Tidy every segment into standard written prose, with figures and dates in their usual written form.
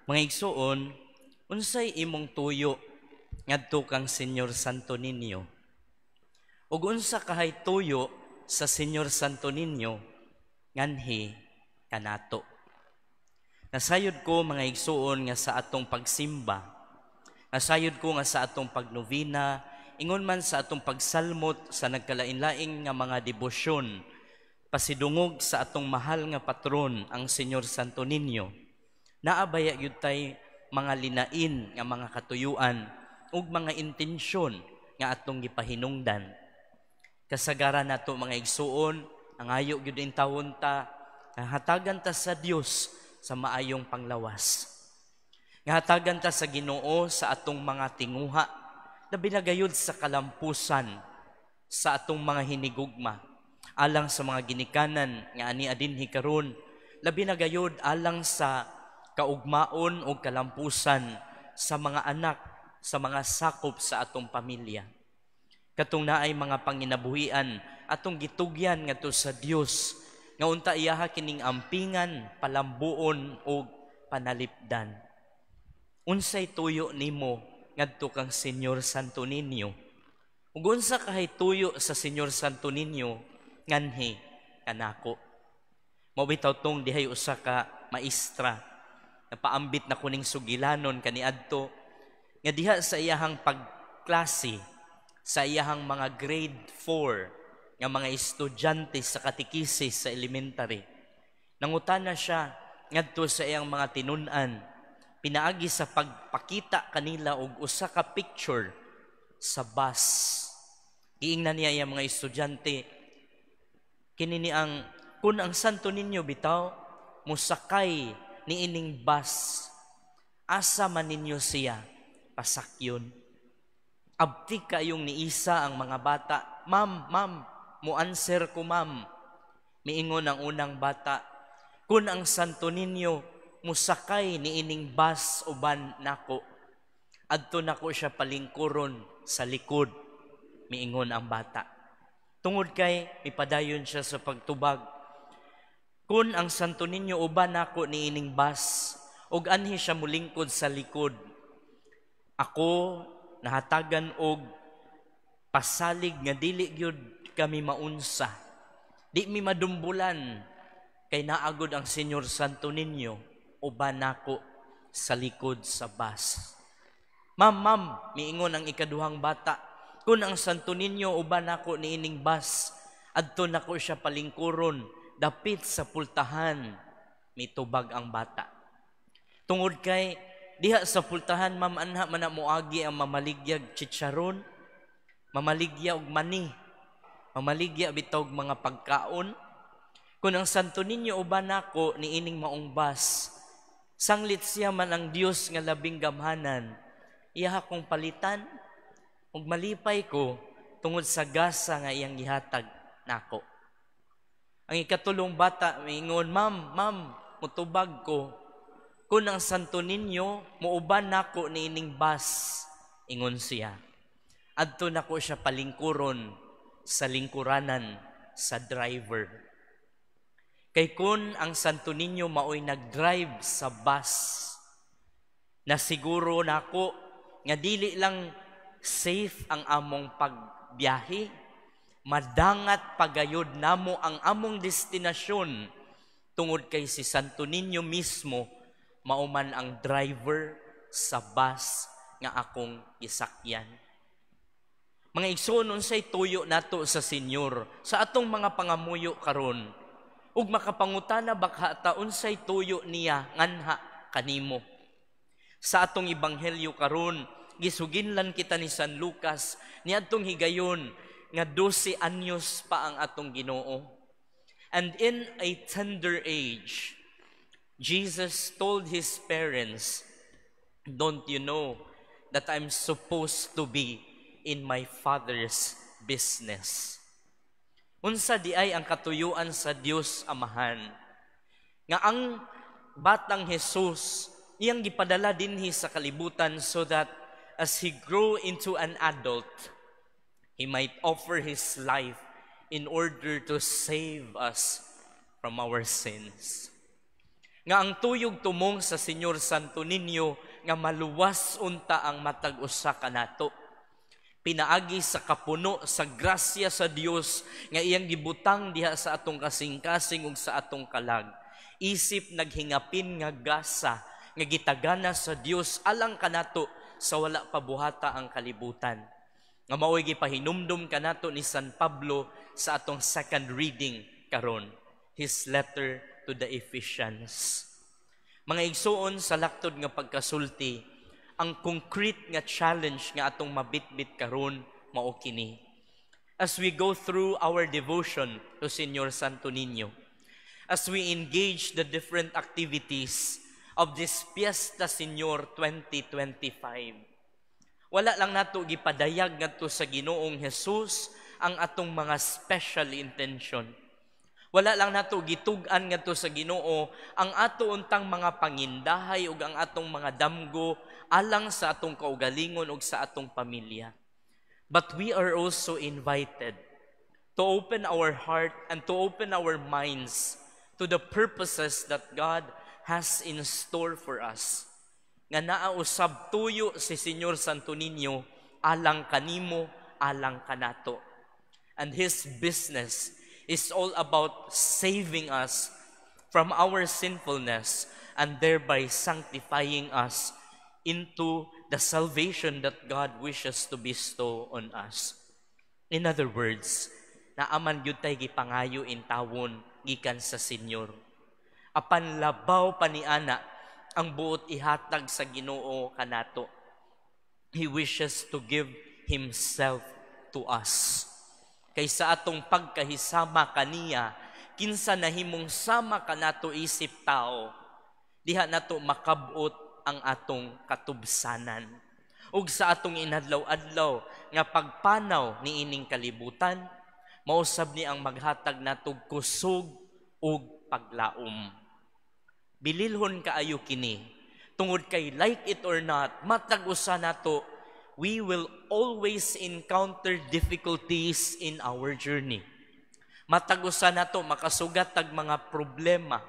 Mga igsuon, unsay imong tuyo ngadto kang Señor Santo Niño? Ug unsa kahay tuyo sa Señor Santo Niño nganhi kanato? Nasayod ko, mga igsuon, nga sa atong pagsimba, nasayod ko nga sa atong pagnovina, ingon man sa atong pagsalmot sa nagkalain-laing nga mga debosyon, pasidungog sa atong mahal nga patron, ang Señor Santo Niño, naa baya gyud tay mga linain nga mga katuyuan ug mga intensyon nga atong gipahinungdan? Kasagaran nato, mga igsuon, ang ayo gyud intawon ta, hatagan ta sa Dios sa maayong panglawas. Nga hatagan ta sa Ginoo sa atong mga tinguha, labi na gayud sa kalampusan sa atong mga hinigugma, alang sa mga ginikanan nga ani adinhi karon, labi na gayud alang sa kaugmaon o kalampusan sa mga anak, sa mga sakop sa atong pamilya. Katong naay mga panginabuhian, atong gitugyan ngadto sa Dios nga unta iyaha kining ampingan, palambuon og panalipdan. Unsay tuyo nimo ngadto kang Señor Santo Niño? Ug unsa kahay tuyo sa Señor Santo Niño nganhi kanako? Mao bitaw tong dihay usa ka maestra, napaambit na kuning sugilanon kaniadto, nga diha sa iyahang pagklase sa iyahang mga grade 4 nga mga estudyante sa katekisis sa elementary. Nangutana siya ngadto sa iyang mga tinun-an pinaagi sa pagpakita kanila og usa ka picture sa bus. Giingnan niya iyang mga estudyante, kini ni ang kun ang Santo Niño bitaw musakay niining bus, asa man ninyo siya pasakyon? Abtik kayong niisa ang mga bata. "Ma'am, ma'am, mo answer ko, ma'am." Miingon ang unang bata, "Kun ang Santo Niño musakay niining bus uban nako, adto nako siya palingkuron sa likod," miingon ang bata. Tungod kay mipadayon siya sa pagtubag, "Kun ang Santo Niño uban nako niining bus ug anhi siya mulingkod sa likod, ako nahatagan og pasalig nga dili gyud kami maunsa. Di mi madumbulan kay naagod ang Señor Santo Niño uban nako sa likod sa bus." "Ma'am, ma'am," miingon ang ikaduhang bata, "kun ang Santo Niño uban nako niining bus, adto nako siya palingkuron dapit sa pultahan," mitubag ang bata. "Tungod kay diha sa pultahan, ma'am, anha man na moagi ang mamaligyag chicharon, mamaligya og mani, mamaligya bitaw og mga pagkaon. Kun ang Santo Niño uban nako niining maong bus, sanglit siya man ang Dios nga labing gamhanan, iya akong palitan ug malipay ko tungod sa gasa nga iyang gihatag nako." Ang ikatulong bata miingon, "Ma'am, ma'am, mutubag ko. Kun ang Santo Niño muuban nako niining bus," ingon siya, "adto nako siya palingkuron sa lingkuranan sa driver. Kay kun ang Santo Niño maoy nag-drive sa bus, na siguro nako nga dili lang safe ang among pagbiyahe, madangat pagayod namo ang among destinasyon tungod kay si Santo Niño mismo mao man ang driver sa bus nga akong gisakyan." Mga igsoon, unsay tuyo nato sa Senyor sa atong mga pangamuyo karon? Ug makapangutana bakha ta unsay tuyo niya nganha kanimo? Sa atong ebanghelyo karon, gisuginlan kita ni San Lucas niadtong higayon nga 12 anyos pa ang atong Ginoo. And in a tender age, Jesus told his parents, "Don't you know that I'm supposed to be in my Father's business?" Unsa di ay ang katuyuan sa Dios Amahan? Nga ang batang Jesus iyang gipadala dinhi sa kalibutan so that as he grew into an adult, he might offer his life in order to save us from our sins. Nga ang tuyog tumong sa Señor Santo Niño nga maluwas unta ang matag usa kanato. Pinaagi sa kapuno sa grasya sa Dios nga iyang gibutang diha sa atong kasing-kasing ug sa atong kalag. Isip naghingapin nga gasa nga gitagana sa Dios alang kanato sa wala pa buhata ang kalibutan. Nga mao'y gipahinumdum kanato ni San Pablo sa atong second reading karon, his letter to the Ephesians. Mga igsuon, sa laktod nga pagkasulti, ang concrete nga challenge nga atong mabitbit karon mao kini. As we go through our devotion to Señor Santo Niño, as we engage the different activities of this Fiesta Señor 2025, wala lang nato gipadayag ngadto sa Ginoong Jesus ang atong mga special intention. Wala lang nato gitug-an ngadto sa Ginoo ang ato untang mga pangindahay ug ang atong mga damgo alang sa atong kaugalingon ug sa atong pamilya. But we are also invited to open our heart and to open our minds to the purposes that God has in store for us. Nga naa usab tuyo si Señor Santo Niño alang kanimo, alang kanato. And his business is all about saving us from our sinfulness and thereby sanctifying us into the salvation that God wishes to bestow on us. In other words, naa man gyud tay gipangayo intawon gikan sa Senyor. Apan labaw pa ni ana ang buot ihatag sa Ginoo kanato. He wishes to give himself to us. Kay sa atong pagkahisama kaniya, kinsa nahimong sama kanato isip tao, diha nato makabot ang atong katubsanan. Ug sa atong inadlaw-adlaw nga pagpanaw niining kalibutan, mausab ni ang maghatag natog kusog ug paglaom. Bililhon kaayo kini tungod kay, like it or not, matag usa nato, we will always encounter difficulties in our journey. Matag usa nato makasugat tag mga problema.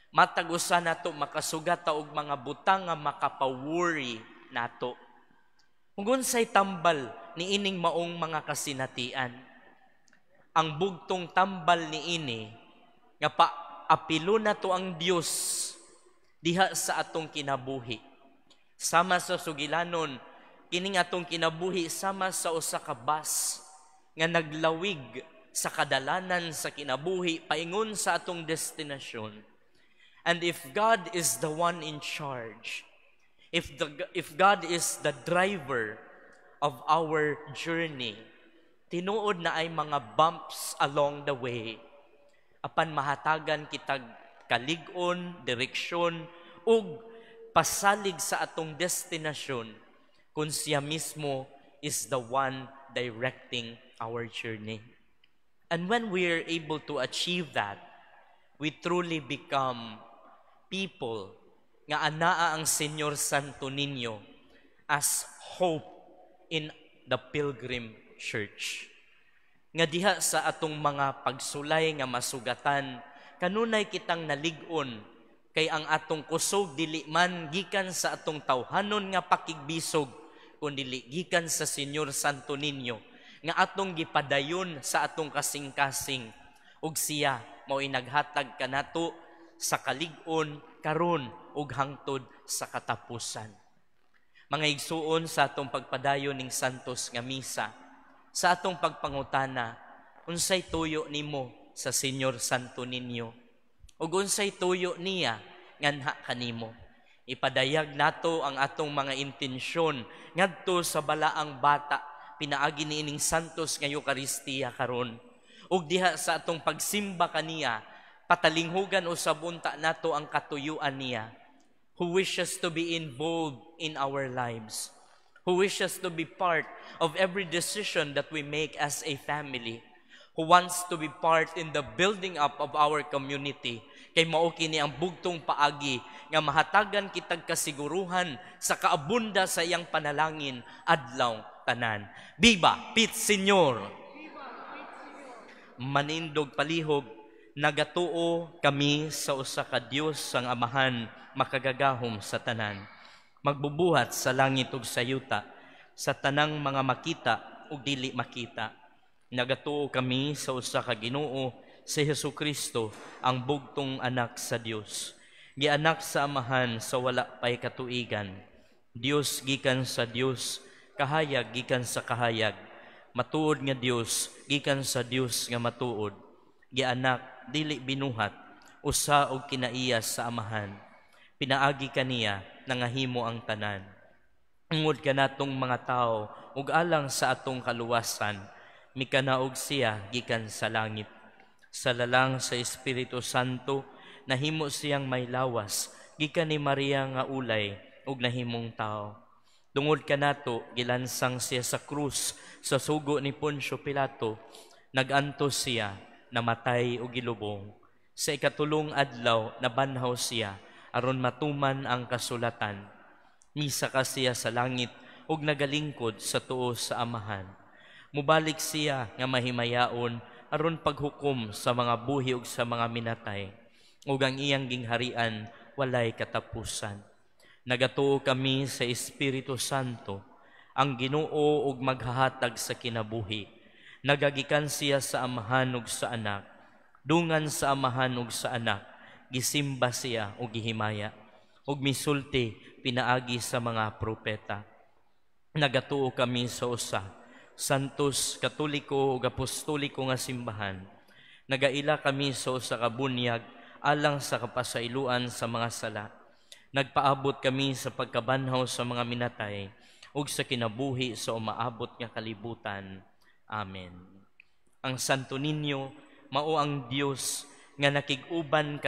Matag usa nato makasugat ta og mga butang nga makapa-worry nato. Kung unsay tambal niining maong mga kasinatian? Ang bugtong tambal niini nga paapilo nato ang Dios diha sa atong kinabuhi. Sama sa sugilanon, kining atong kinabuhi sama sa usa ka bus nga naglawig sa kadalanan sa kinabuhi paingon sa atong destinasyon. And if God is the one in charge, if God is the driver of our journey, tinuod naay mga bumps along the way. Apan mahatagan kitag kalig-on, direksyon, ug pasalig sa atong destinasyon kung siya mismo is the one directing our journey. And when we are able to achieve that, we truly become people nga anaa ang Señor Santo Niño as hope in the pilgrim church. Nga diha sa atong mga pagsulay nga masugatan, kanunay kitang nalig-on kay ang atong kusog dili man gikan sa atong tawhanon nga pakigbisog, kundi gikan sa Señor Santo Niño nga atong gipadayon sa atong kasing-kasing, ug siya mao'y naghatag kanato sa kalig-on karon ug hangtod sa katapusan. Mga igsuon, sa atong pagpadayon ning santos nga misa, sa atong pagpangutana, unsay tuyo nimo sa Señor Santo Niño? Ug unsay tuyo niya nganha kanimo? Ipadayag nato ang atong mga intensyon ngadto sa balaang bata pinaagi niining santos nga Eukaristiya karon. Ug diha sa atong pagsimba kaniya, patalinghugan usab unta nato ang katuyuan niya, who wishes to be involved in our lives, who wishes to be part of every decision that we make as a family, who wants to be part in the building up of our community. Kay mao kini ang bugtong paagi nga mahatagan kitag kasiguruhan sa kaabunda sa iyang panalangin adlaw tanan. Viva Pit Señor! Manindog palihog. Nagatuo kami sa usa ka Dios, ang Amahan, makagagahom sa tanan, magbubuhat sa langit ug sa yuta, sa tanang mga makita ug dili makita. Nagatuo kami sa usa ka Ginoo, si Hesukristo, ang bugtong anak sa Dios. Gianak sa Amahan sa wala pay katuigan. Dios gikan sa Dios, kahayag gikan sa kahayag, matuod nga Dios gikan sa Dios nga matuod. Gianak, dili binuhat, usa og kinaiya sa Amahan. Pinaagi kaniya nangahimo ang tanan. Ungod kanatong mga tao ug alang sa atong kaluwasan, mikanaog siya gikan sa langit. Sa lalang sa Espiritu Santo, nahimo siyang may lawas gikan ni Maria nga ulay ug nahimong tao. Tungod kanato, gilansang siya sa krus sa sugo ni Poncio Pilato. Nagantos siya, namatay ug gilubong. Sa ikatulong adlaw, nabanhaw siya aron matuman ang kasulatan. Misaka siya sa langit ug nagalingkod sa tuo sa Amahan. Mubalik siya nga mahimayaon aron paghukom sa mga buhi ug sa mga minatay, ug ang iyang gingharian walay katapusan. Nagatuo kami sa Espiritu Santo, ang Ginoo ug maghahatag sa kinabuhi. Nagagikan siya sa Amahan ug sa Anak. Dungan sa Amahan ug sa Anak, gisimba siya ug gihimaya, ug misulti pinaagi sa mga propeta. Nagatuo kami sa usa, Santos, Katoliko ug Apostoliko nga simbahan. Nagaila kami sa usa ka bunyag alang sa kapasayloan sa mga sala. Nagpaabot kami sa pagkabanhaw sa mga minatay ug sa kinabuhi sa umaabot nga kalibutan. Amen. Ang Santo Niño mao ang Dios nga nakig-uban.